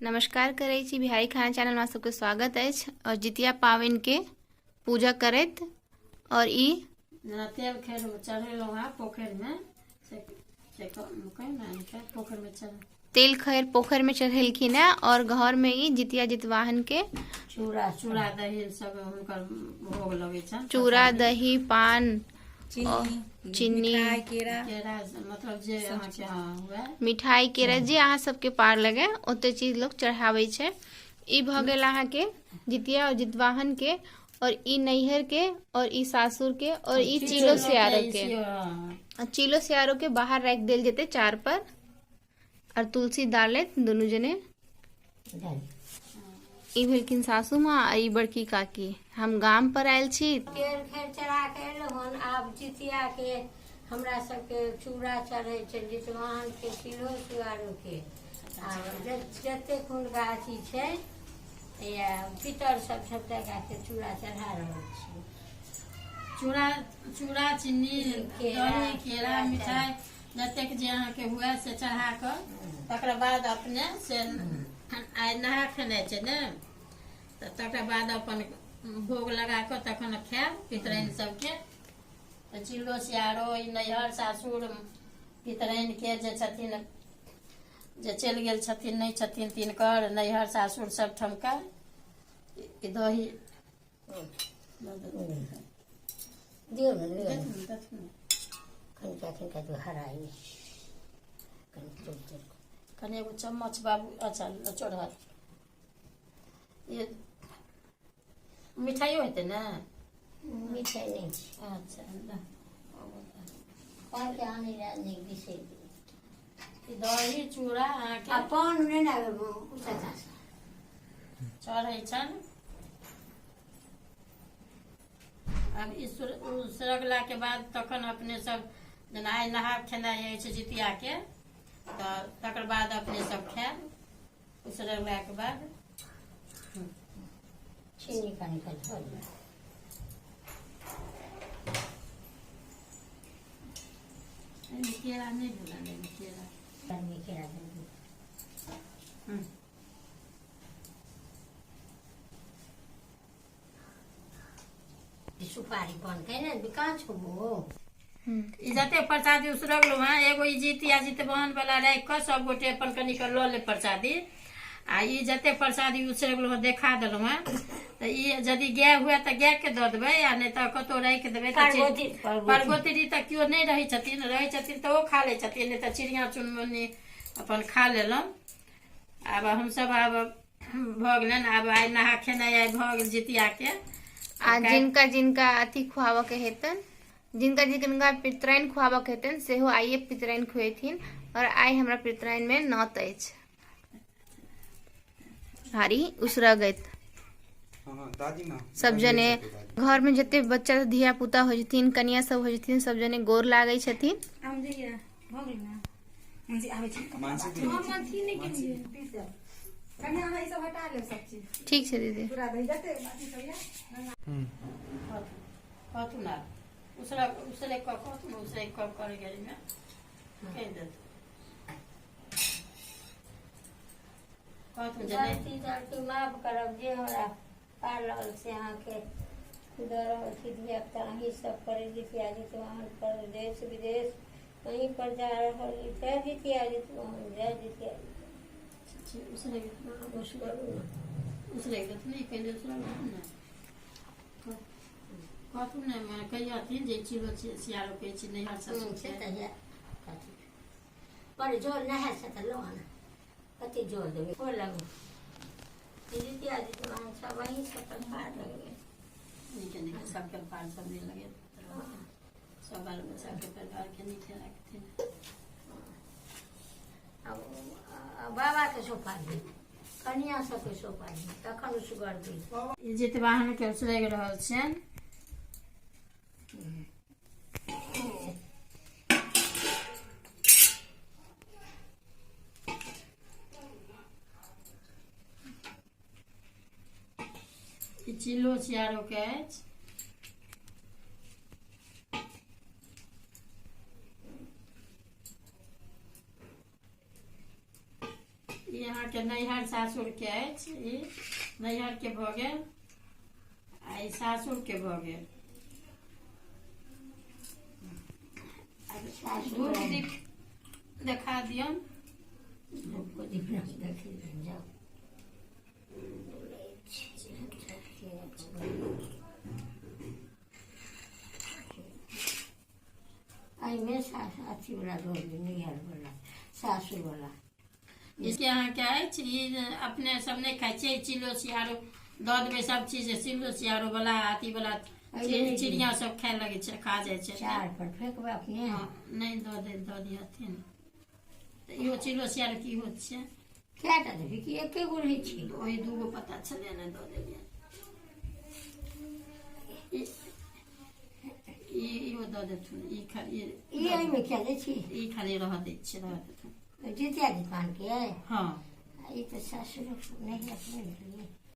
नमस्कार करै छी। बिहारी खाना चैनल में सबके स्वागत अछि। और जितिया पाबनि के पूजा करैत और ई जेना तेल खैर चढ़ेलहुँ हँ पोखरिमे से से पोखरिमे चढ़ तेल खैर पोखरि में चढ़ेलखिन है और घर में ई जितिया जितवाहन के चूड़ा चूड़ा दही सब हुनकर भोग लगै छनि। चूड़ा दही पान चीनी चीनी मिठाई केरा केरा मतलब जे अहाँके हँ हुए मिठाई केरा जे अहाँ सबके पार लगे ओते चीज लोग चढ़ाबै छै। ई भऽ गेल अहाँके जितिया और जितवाहन के और ई नैहर के और ई सासुर के और ई चीलो सियारो के। आ चीलो सियारो के बाहर राखि देल जेतै चार पर और तुलसी डालैत दुनू जने। ई भेलखिन सासू माँ आ ई बड़की काकी। हम गाम पर आयल छी। तेल खैर चढ़ा के एलहुँ हन। आब जितिया के हमरा सबके चूड़ा चढ़ै छै जितवाहन के चिल्हो सियारो के। आ जतेक हुनका अथी छै या पितर सब सबटा के चूड़ा चढ़ा रहल छी। चूड़ा चूड़ा चीनी दही केरा मिठाई जतेक जे अहाँके हुए से चढ़ा कऽ तकर बाद अपने से आइ नहा खेनाइ छै ने तऽ तकर बाद अपन भोग लगा कऽ तखन खायब पितराइन सबके। तऽ चिल्लो सियारो ई नैहर सासुर पितराइन के जे छथिन जे चलि गेल छथिन नहि छथिन तिनकर नैहर सासुर सब ठामका ई दही दियौ ने लिअ ने कनिका कनिका जो हराइ कनि तोड़ि तोड़ि कनि एगो चम्मच बाबू। अच्छा चढ़ल ये मिठाइयो हेतै ने? मिठाइ नहि छै। अच्छा पान के आनै लए नहि बिसरि गेलै। दही चूड़ा अहाँके आ पान नहि ने चाचा चढ़ै छनि। आब ई उसरगलाके बाद तखन अपने सब जेना आइ नहा खेनाइ अछि जितियाके तऽ तकर बाद अपने सब खायब उसरगलाके बाद। चीनी कनिका धऽ दियौ। एहिमे केरा नहि भेलनि? एहिमे केरा एहिमे केरा दऽ दियौ। सुपारी बनतै ने काँच हो। ई जते प्रसादी उसरगलहुँ हँ एगो ई जितिया जितवाहन वाला राखि कऽ सब गोटे अपन कनिक लऽ लेब प्रसादी। आ ई जते प्रसादी उसरगलहुँ हँ देखा देलहुँ हँ तऽ ई यदि गाय हुए तऽ गायके दऽ देबै आ नहि तऽ कतहु राखि देबै। परगोतरी तऽ केओ नहि रहै छथिन, रहै छथिन तऽ ओ खा लै छथिन, नहि तऽ चिड़िया चुनमुनी अपन खा लेलहुँ। आब हमसब आब भऽ गेलनि। आब आइ नहा खेनाइ आइ भऽ गेल जितियाके। आ जिनका जिनका अथी खुआबऽ के हेतनि, जिनका जिनका पितराइन खुआबऽ के हेतनि सेहो आइए पितराइन खुएथिन। और आइ हमरा पितराइन में नौत अछि। हारी उसरगैत सब जने घर में जते बच्चा धिया पुता होइ छथिन, कनिया सब होइ छथिन, सब जने गोर लागै छथिन। ठीक छै दीदी। कहथुन आब उसरग उसरग कऽ कहथुन उसरग कऽ करै घड़ीमे कहि देत कहथुन जे नहि। गलती तलती माफ करब जे हमरा पार लगल से अहाँके दऽ रहल छी। धिया पुता अहीं सब करै जितिया जितवाहन पर देश विदेश अहीं पर जा रहल। जय जितिया जितवाहन, जय जितिया। उसरग उसरगू ने उसरग देथुन ने पहिले उसरग देथुन ने कहथुन ने मने कहियथिन जे चिलो सियारो कहै छी नैहर सासुर से तऽ यऽ पर जोर नहि है से तऽ लऽ आन। कते जोर देबै ओ लगू जितिया जितवाहन सब अहीं सब पर पार लगबै। नीके नीके सबके पार सब नहि लगे सब बाल बच्चाके परिवारके नीके राखथिन। आ बाबाके सोपा दी, कनिया सबके सोपा दी, तखन उसगर दी। ई जितवाहन के उसरगि रहल छियनि। ई चिलो सियारो के अछि। ई अहाँके नैहर सासुर के अछि। ई नैहर के भऽ गेल आ ई सासुर के भऽ गेल। धूप दीप देखा दियौन। धूप दीप देखी जाउ। एहिमे अथीवला रोटी नैहरवला सासुरवला। इसके अहाँके अछि। ई अपने सब नहि खाइ छियै। चिलो सियारो दऽ देबै सब चीज, चिलो सियारो वाला अथी वाला चिड़िया सब खाय लगै छै, खा जाइ छै। चार पर फेकबै अपने। हँ, नहि दऽ दे, दऽ दिहथिन तऽ इहो चिलो सियारो की होत छै। कएटा देबही कि एके गो रहै छै? ओहि दूगो पत्ता छलै ने, दऽ देलियै। ई इहो दऽ देथुन। ई खाली ई एहिमे किया दै छी? ई खाली रहऽ दै छियै, रहऽ देथुन। जितिया जितवान के। हँ। ई तऽ सासुर नैहर नहि भेलै।